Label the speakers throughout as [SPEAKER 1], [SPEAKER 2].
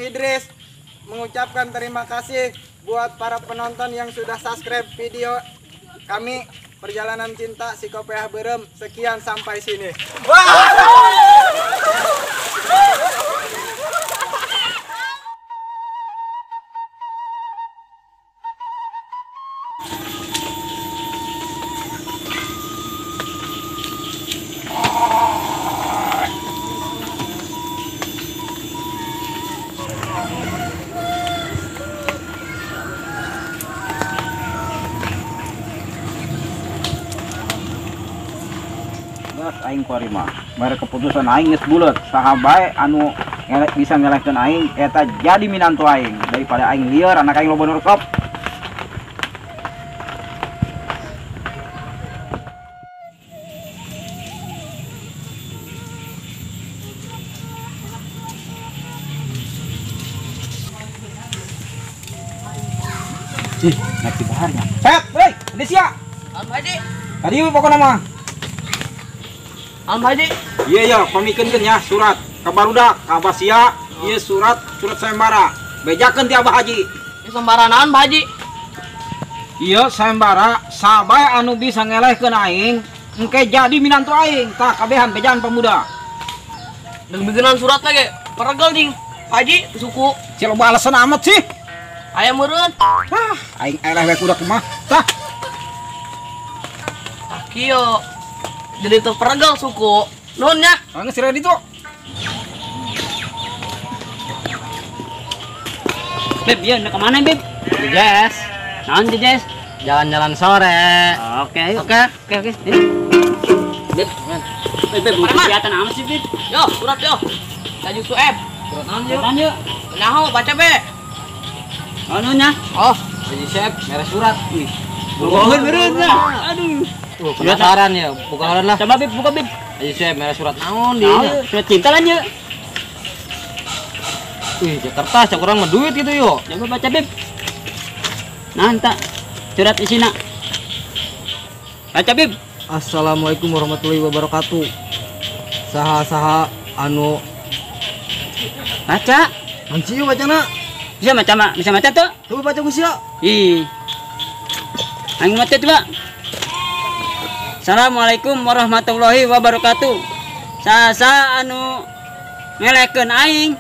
[SPEAKER 1] Idris mengucapkan terima kasih buat para penonton yang sudah subscribe video kami Perjalanan Cinta Si Kopeah Beureum. Sekian sampai sini. Wah!
[SPEAKER 2] Aing kuari mah bare keputusan aing geus bulet saha bae anu bisa ngelehkeun aing eta jadi minantu aing daripada aing lieur anak aing loba nu rekop. Ih, naik di baharnya. Pet, hei, ini sia.
[SPEAKER 3] Haji.
[SPEAKER 2] Tadi pokokna mah.
[SPEAKER 3] Am Haji.
[SPEAKER 2] Iya ya, pamikeunkeun ya surat ka barudak, ka Abah sia, ieu surat surat sayembara. Bejakeun ti Abah Haji.
[SPEAKER 3] Ieu sayembara naon, Bah Haji?
[SPEAKER 2] Ieu sayembara sabae anu bisa ngelehkeun aing, engke jadi minantu aing. Tah kabehan bejaan pemuda.
[SPEAKER 3] Deung bikinan surat lagi, peregel ding. Haji suku.
[SPEAKER 2] Sia loba alasan amat sih.
[SPEAKER 3] Aya meureun.
[SPEAKER 2] Tah, aing eleh we kuda kumaha. Tah.
[SPEAKER 3] Tah kieu. Jadi terperegel suku. Nuhun nya.
[SPEAKER 2] Geus ready tuh.
[SPEAKER 4] Beb, ieu ka mana, Beb? Jejes. Naon jejes?
[SPEAKER 3] Jalan-jalan sore.
[SPEAKER 4] Oke, ayo.
[SPEAKER 3] Oke.
[SPEAKER 4] Oke, oke. Beb, Beb, kegiatan amat sih, Beb?
[SPEAKER 3] Yo, surat yo. Haji Sueb.
[SPEAKER 4] Surat naon yo? Naon yo?
[SPEAKER 3] Naho, baca be.
[SPEAKER 4] Oh, nuhun nya.
[SPEAKER 3] Oh, Haji Sueb mere surat.
[SPEAKER 4] Wih. Bohongan meureun nya. Aduh.
[SPEAKER 3] Penasaran ya, buka heula lah.
[SPEAKER 4] Coba Bib, buka Bib.
[SPEAKER 3] Ayo saya merah surat naon dia.
[SPEAKER 4] Surat cinta kan yuk.
[SPEAKER 3] Wih, kertas ya kurang mah duit gitu yuk.
[SPEAKER 4] Coba baca Bib. Nah, tak surat isina. Baca Bib.
[SPEAKER 3] Assalamualaikum warahmatullahi wabarakatuh. Saha-saha anu
[SPEAKER 4] baca.
[SPEAKER 3] Anci yuk bacana.
[SPEAKER 4] Bisa baca mak, bisa baca tuh?
[SPEAKER 3] Coba baca Gus ya.
[SPEAKER 4] Ih. Aing baca coba. Assalamualaikum warahmatullahi wabarakatuh. Sasa anu ngelekeun aing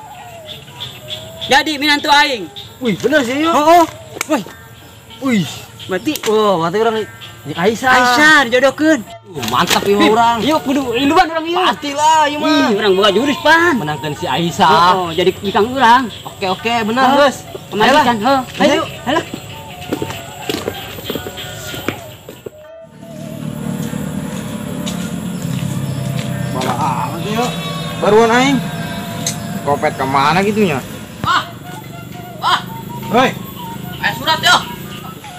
[SPEAKER 4] jadi minantu aing.
[SPEAKER 3] Wih, bener sih yo.
[SPEAKER 4] Oh, oh. Wih.
[SPEAKER 3] Wih,
[SPEAKER 4] berarti
[SPEAKER 3] oh, berarti urang Aisyah.
[SPEAKER 4] Aisyah dijodohkeun.
[SPEAKER 3] Mantap ieu mah urang.
[SPEAKER 4] Yuk kudu linduan urang ieu.
[SPEAKER 3] Pastilah ieu mah.
[SPEAKER 4] Ih, urang boga jurus pan.
[SPEAKER 3] Menangkeun si Aisyah.
[SPEAKER 4] Oh, jadi ikang urang.
[SPEAKER 3] Oke, oke, benar, geus.
[SPEAKER 4] Kemana kan? Heuh. Ayo, ayo.
[SPEAKER 1] Baruan aing. Kopet kemana gitunya?
[SPEAKER 3] Ah. Ah.
[SPEAKER 1] Hoi.
[SPEAKER 3] Surat yo.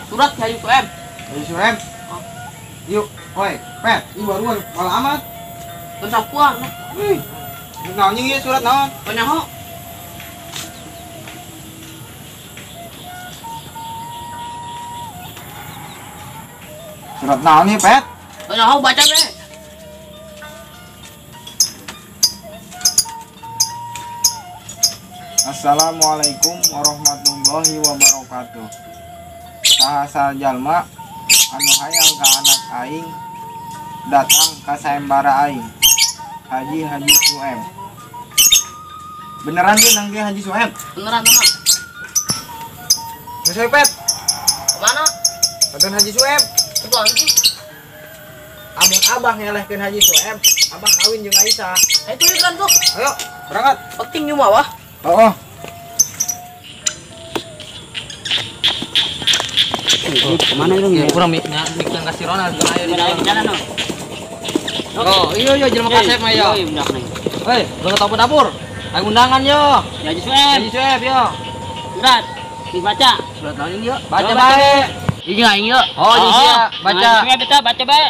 [SPEAKER 3] Surat Haji Sueb.
[SPEAKER 1] Haji Sueb. Oh. Yuk, hoi, Pet, ieu baruan malah amat.
[SPEAKER 3] Pensapuan.
[SPEAKER 1] Wih. Naon ieu surat naon?
[SPEAKER 3] Penyaho.
[SPEAKER 1] Surat naon ieu, Pet?
[SPEAKER 3] Penyaho baca be.
[SPEAKER 1] Assalamualaikum warahmatullahi wabarakatuh. Saha jalma anu hayang ka anak aing datang ka sayembara aing Haji Haji Sueb. Beneran dia nang Haji Sueb?
[SPEAKER 3] Beneran mah.
[SPEAKER 1] Geus we, Pet.
[SPEAKER 3] Kemana?
[SPEAKER 1] Nonton Haji Sueb.
[SPEAKER 3] Kumaha sih?
[SPEAKER 1] Amun abah ngelehkeun Haji Sueb, abah kawin jeung Aisyah.
[SPEAKER 3] Ayo tuh kan tuh.
[SPEAKER 1] Ayo, berangkat.
[SPEAKER 3] Penting nyu mah wah.
[SPEAKER 1] Oh.
[SPEAKER 4] Kemana itu?
[SPEAKER 3] Ya, kurang mikir kasih Ronald. Ayo
[SPEAKER 4] di jalan no.
[SPEAKER 3] Oh, iya iya jelema kasep mah yo. Hei, lu tahu dapur. Ayo undangan yo.
[SPEAKER 4] Haji Sueb.
[SPEAKER 3] Haji Sueb yo.
[SPEAKER 4] Surat dibaca.
[SPEAKER 3] Surat naon yo? Baca bae.
[SPEAKER 4] Ini aing yo.
[SPEAKER 3] Oh, iya baca.
[SPEAKER 4] Haji Sueb eta baca bae.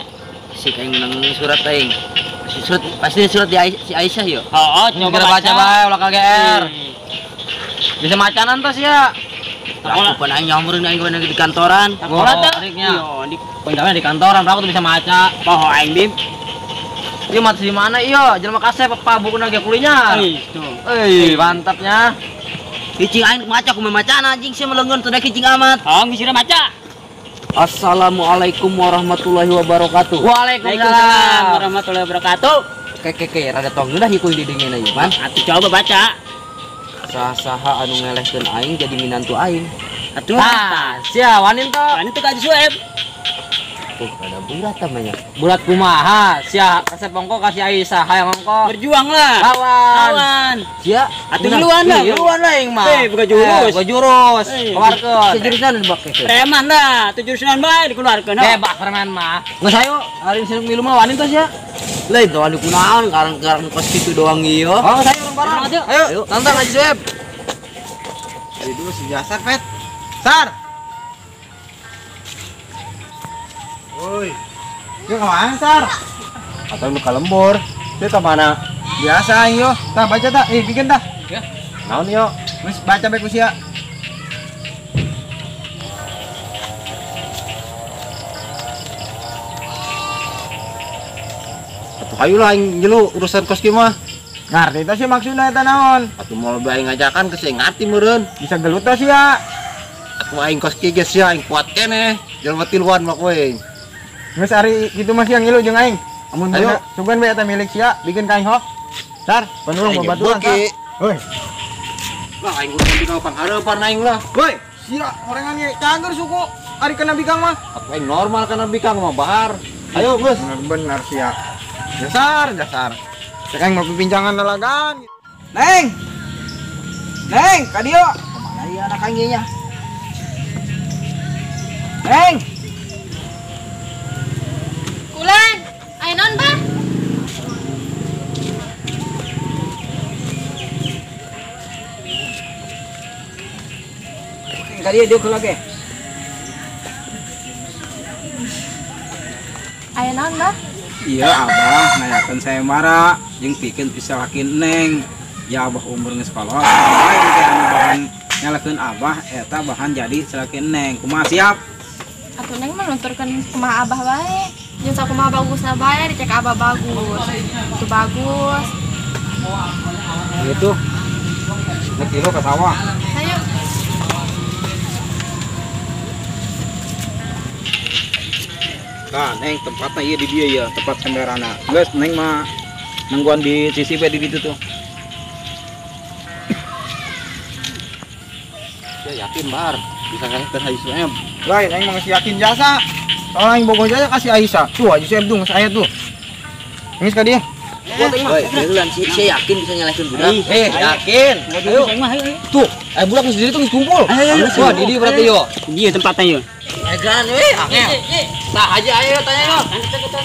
[SPEAKER 5] Si aing nang surat aing. Surat pasti surat di si Aisyah yo.
[SPEAKER 4] Oh, coba
[SPEAKER 3] baca bae ulah KGR. Bisa macanan tos ya.
[SPEAKER 5] Aku pun aing nyamperin aing di kantoran.
[SPEAKER 4] Sekolah teh.
[SPEAKER 3] Iya, di penggawean di kantoran, aku tuh bisa maca.
[SPEAKER 4] Poho aing bim.
[SPEAKER 3] Ieu mah di mana ieu? Jelema kasep apa bukuna ge kulinya.
[SPEAKER 4] Ih, tuh.
[SPEAKER 3] Eh, mantapnya.
[SPEAKER 5] Cicing aing maca kumaha macana anjing sia melengeun teu cicing amat.
[SPEAKER 4] Oh, geus maca.
[SPEAKER 3] Assalamualaikum warahmatullahi wabarakatuh.
[SPEAKER 4] Waalaikumsalam warahmatullahi wabarakatuh.
[SPEAKER 3] Keke rada tong geunah ieu kuy didengena ieu pan.
[SPEAKER 4] Atuh coba baca.
[SPEAKER 3] Saha-saha anu ngelehkeun aing jadi minantu aing.
[SPEAKER 4] Atuh.
[SPEAKER 3] Tah, sia wanin teh.
[SPEAKER 4] Wanin teh ka Haji Sueb.
[SPEAKER 3] Tuh ada bulat namanya. Bulat kumaha? Sia kasep ongko kasih Aisyah hayang ongko.
[SPEAKER 4] Berjuang lah.
[SPEAKER 3] Lawan.
[SPEAKER 4] Lawan.
[SPEAKER 3] Sia
[SPEAKER 4] atuh ngiluan lah.
[SPEAKER 3] Ngiluan lah aing mah.
[SPEAKER 4] Hei, buka jurus.
[SPEAKER 3] Buka jurus. Keluarkeun. Sejurusan dibake.
[SPEAKER 4] Preman lah, tuh jurusan bae dikeluarkeun.
[SPEAKER 3] Bebas preman mah. Geus ayo, hari sini milu mah wanin teh sia.
[SPEAKER 5] Lain teh wani kunaon karang-karang kos kitu doang ieu.
[SPEAKER 3] Oh, saya urang bareng. Ayo, tantang Haji Sueb.
[SPEAKER 1] Dari dulu si Jasar, Pet. Sar. Woi. Yo kemana, Sar?
[SPEAKER 6] Atau lu ka lembur. Dia ke mana?
[SPEAKER 1] Biasa aing yo. Tah baca tah. Bikin tah.
[SPEAKER 3] Ya.
[SPEAKER 6] Naon yo?
[SPEAKER 1] Geus baca bae ku sia.
[SPEAKER 6] Atuh hayu lah aing ngilu urusan kos kieu mah.
[SPEAKER 1] Ngarti teh sih maksudna eta naon?
[SPEAKER 6] Atuh moal bae aing ngajakan ke sing ngarti meureun.
[SPEAKER 1] Bisa gelut teh sia.
[SPEAKER 6] Atuh aing kos kieu geus sia aing kuat keneh. Jelema tiluan mah kowe.
[SPEAKER 1] Geus ari kitu mah sia ngilu jeung aing. Amun bener sugan bae eta milik sia, bikin ka aing ho. Sar, penolong babaturan. Woi.
[SPEAKER 6] Lah aing urusan bikang panghareupan aing lah.
[SPEAKER 1] Woi, sia horengan ge cager suku ari kena bikang mah.
[SPEAKER 6] Atuh aing normal kana bikang mah bahar. Ayo geus.
[SPEAKER 1] Bener sia. Jasar, jasar. Cek aing mau pipincangan lalagan. Neng. Neng, ka dieu. Kemana ieu anak aing nya? Neng.
[SPEAKER 7] Kulan, aya naon, Bah?
[SPEAKER 2] Ka dieu dieu keula ge.
[SPEAKER 7] Aya naon, Bah?
[SPEAKER 2] Iya, Abah ngayakeun sayembara jeung pikeun bisa lakin Neng. Ya Abah umur geus kolot. Bae teh anu bahan nyalakeun Abah eta bahan jadi salakin Neng. Kumaha siap?
[SPEAKER 7] Atuh Neng mah nuturkeun kumaha Abah wae. Jeung sakumaha bagusna bae dicek Abah bagus. Itu bagus.
[SPEAKER 2] Gitu. Nek kilo ka sawah.
[SPEAKER 7] Ayo.
[SPEAKER 2] Nah, Neng tempatnya iya di dia ya, tempat sembarana. Geus Neng mah nungguan di sisi bae di ditu tuh.
[SPEAKER 6] Ya yakin bar bisa ngalahkeun Haji Sueb.
[SPEAKER 1] Lain aing mah geus yakin jasa. Soalnya aing bogoh jasa kasih Aisyah. Tuh Haji Sueb tuh geus aya tuh. Geus ka dia.
[SPEAKER 5] Woi, beneran sih, saya yakin bisa nyalahkeun budak.
[SPEAKER 3] Yakin. Ayo. Tuh, budak geus diri tuh geus kumpul. Wah, di dieu berarti yo.
[SPEAKER 4] Di tempatnya yo.
[SPEAKER 3] Egan we, angel. Tah aja ayo tanya yo.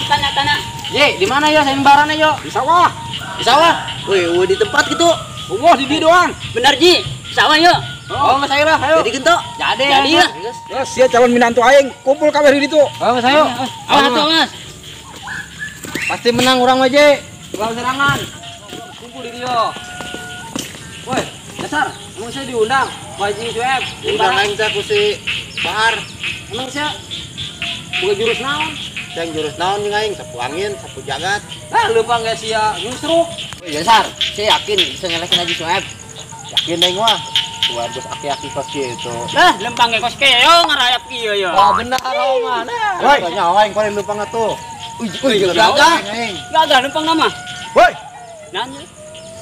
[SPEAKER 4] Tanya tanya.
[SPEAKER 3] Ye, di mana yo sayembarana yo?
[SPEAKER 2] Di sawah.
[SPEAKER 3] Di sawah.
[SPEAKER 5] Woi, woi di tempat gitu.
[SPEAKER 2] Wah, di dieu doang.
[SPEAKER 4] Bener Ji, sawah yo.
[SPEAKER 3] Oh, geus ayo lah, ayo.
[SPEAKER 5] Jadi gento.
[SPEAKER 3] Jadi.
[SPEAKER 4] Jadi lah.
[SPEAKER 2] Geus sia calon minantu aing kumpul kabeh di ditu.
[SPEAKER 3] Oh, geus ayo.
[SPEAKER 4] Awas atuh, Mas.
[SPEAKER 3] Pasti menang urang mah, Ji. Urang serangan. Kumpul di dieu. Woi, dasar, emang saya diundang. Haji Sueb.
[SPEAKER 6] Undang aing teh ku si Bahar.
[SPEAKER 3] Emang saya buka jurus naon?
[SPEAKER 6] Ceng jurus naon jeung aing, sapu angin, sapu jagat.
[SPEAKER 3] Ah, lupa nggak sia nyusruk.
[SPEAKER 5] Woi, dasar, saya yakin bisa nyalahkeun Haji Sueb.
[SPEAKER 6] Yakin aing mah. Tuh geus aki-aki kos kieu.
[SPEAKER 4] Lah, lempang ge kos kieu yo ngarayap kieu yo.
[SPEAKER 3] Oh, bener oh mah.
[SPEAKER 6] Woi, nyawa aing kuring lempang atuh.
[SPEAKER 3] Uy, gagah.
[SPEAKER 4] Gagah lempang nama.
[SPEAKER 1] Woi.
[SPEAKER 4] Nanya.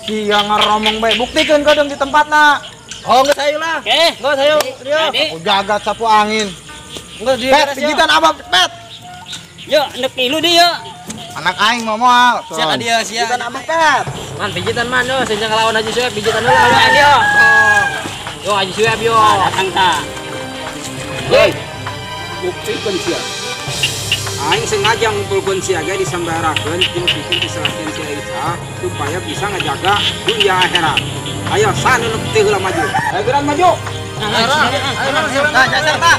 [SPEAKER 1] Sia ngaromong bae, buktikeun kadang di tempatna.
[SPEAKER 3] Oh, geus ayo lah.
[SPEAKER 4] Oke.
[SPEAKER 3] Geus ayo.
[SPEAKER 1] Sapu jagat sapu angin.
[SPEAKER 3] Geus di
[SPEAKER 1] Pet, pijitan Abah, Pet.
[SPEAKER 4] Yo, ndek ilu dia yo.
[SPEAKER 1] Anak aing mau moal.
[SPEAKER 3] Sia ka dieu sia.
[SPEAKER 1] Pijitan Abah, Pet.
[SPEAKER 3] Man pijitan man yo, sing ngelawan Haji Sueb pijitan heula ayo yo. Yo Haji Sueb yo.
[SPEAKER 4] Datang ta.
[SPEAKER 2] Hei. Buktikeun sia. Aing sengaja ngumpulkeun sia ge disembarakeun jeung pikeun disalakeun si Aisyah supaya bisa ngajaga dunia akhirat. Ayo sana nu teu heula maju. Ayo geran maju.
[SPEAKER 1] Nah, jasar tah.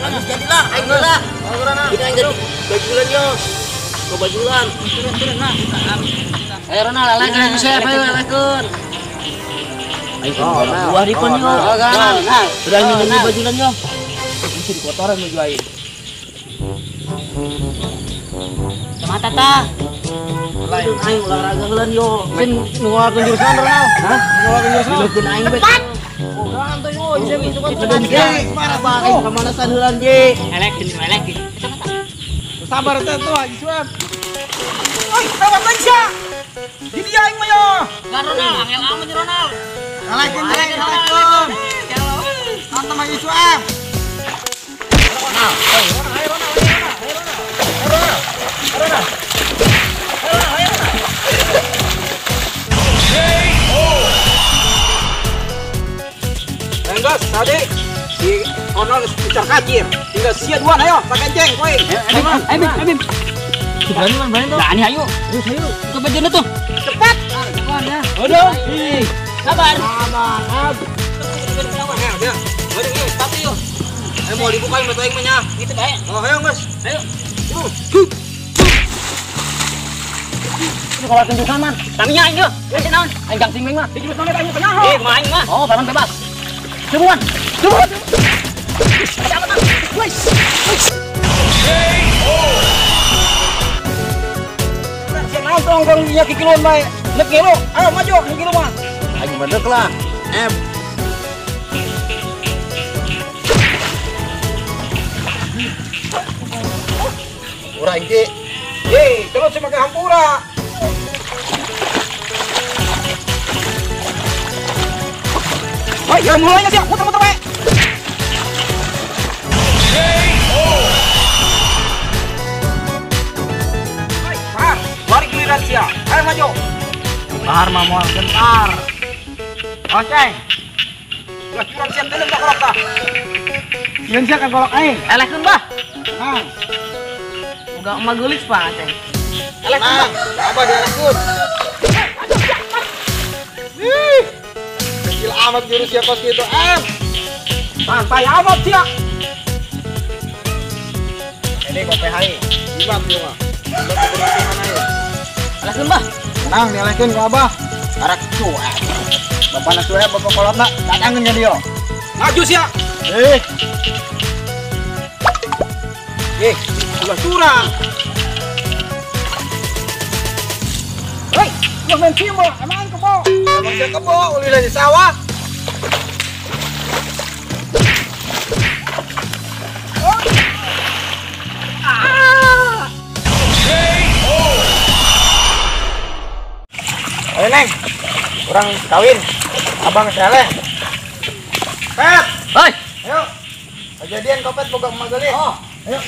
[SPEAKER 5] Bagus jadilah, aing heula. Kita aing jadi bajulan yo. Ke bajulan.
[SPEAKER 4] Turun nah.
[SPEAKER 5] Ayo Ronald, lalekeun Haji Sueb, ayo lalekeun. Aing buah ripon yo. Sudah minum di bajulan yo.
[SPEAKER 3] Mesti dikotoran baju aing.
[SPEAKER 4] Mata ta.
[SPEAKER 5] Lain aing olahraga heula yo. Sin ngeluarkeun jurusan Ronald. Hah? Ngeluarkeun jurusan. Ngeluarkeun aing bae. Oh, tuh yo, itu kan parah banget. Pemanasan heula je.
[SPEAKER 4] Elekin, elekin.
[SPEAKER 1] Sabar teh tuh Haji Sueb.
[SPEAKER 2] Oi, lewat lagi sia. Di dia aing mah yo.
[SPEAKER 4] Enggak Ronald, angel amat Ronald.
[SPEAKER 1] Elekin, elekin, elekin. Nonton Haji Sueb.
[SPEAKER 2] Ronald, oi, Ronald, ayo Ronald, ayo Ronald. Ayo Ronald. Ayo Ronald. Ayo Ronald, ayo Ronald.
[SPEAKER 8] KO.
[SPEAKER 2] Enggas tadi si Ronald bicara kacir. Tinggal sia dua ayo, pakai ceng, woi.
[SPEAKER 4] Ayo, ayo, ayo. Berani man, berani tuh. Berani ayo. Terus ayo. Ke bajunya tuh.
[SPEAKER 2] Cepat.
[SPEAKER 4] Cepat ya. Udah. Sabar. Sabar.
[SPEAKER 2] Ya, sepatu yuk. Ayo mau dibuka yang aing mah nya.
[SPEAKER 4] Gitu bae.
[SPEAKER 2] Oh, ayo, Mas. Ayo.
[SPEAKER 5] Ini kalau tunjukan man.
[SPEAKER 4] Taminya aing yeuh. Geus naon?
[SPEAKER 5] Aing gangsing mah.
[SPEAKER 2] Di jurus naon aing penyaho.
[SPEAKER 4] Eh, kumaha aing mah?
[SPEAKER 5] Oh, paman bebas. Cebuan. Cebuan.
[SPEAKER 8] KO.
[SPEAKER 2] Sia naon tong tong nya kikiluan bae. Nek ngilu. Ayo maju ngilu mah.
[SPEAKER 6] Aing bedek lah. M. Urang ki.
[SPEAKER 2] Ye, terus sih make hampura. Woi, jalan mulainya sih, muter-muter bae.
[SPEAKER 8] KO.
[SPEAKER 2] Woi, Bahar, bari giliran sia. Ayo maju.
[SPEAKER 1] Bahar mah moal gentar. Oceng.
[SPEAKER 2] Ulah curang sia teuleum ka kolok tah.
[SPEAKER 1] Yeun sia ka kolok aing.
[SPEAKER 5] Elehkeun bah.
[SPEAKER 1] Nah.
[SPEAKER 5] Boga emak geulis Pak Aceng.
[SPEAKER 2] Elehkeun bah.
[SPEAKER 1] Abah dielehkeun. Ih. Kecil amat jurus sia kos kitu, em.
[SPEAKER 2] Santai amat sia.
[SPEAKER 1] Ini kopi hai. Jimat ieu mah. Keberuntungan aing.
[SPEAKER 5] Elehkeun bah.
[SPEAKER 1] Tenang dielehkeun ku Abah. Karak cuek. Bapana cuek, bapak kolotna datangeun ka dieu.
[SPEAKER 2] Maju sia.
[SPEAKER 1] Eh.
[SPEAKER 2] Eh, ulah curang. Hei, ulah main sim mah, emang aing kebo.
[SPEAKER 1] Emang sia kebo, ulih di sawah.
[SPEAKER 8] KO.
[SPEAKER 1] Ayo Neng, urang kawin. Abang seleh. Pet.
[SPEAKER 4] Hoi.
[SPEAKER 1] Ayo. Kejadian kopet boga emak geulis.
[SPEAKER 2] Oh.
[SPEAKER 1] Ayo.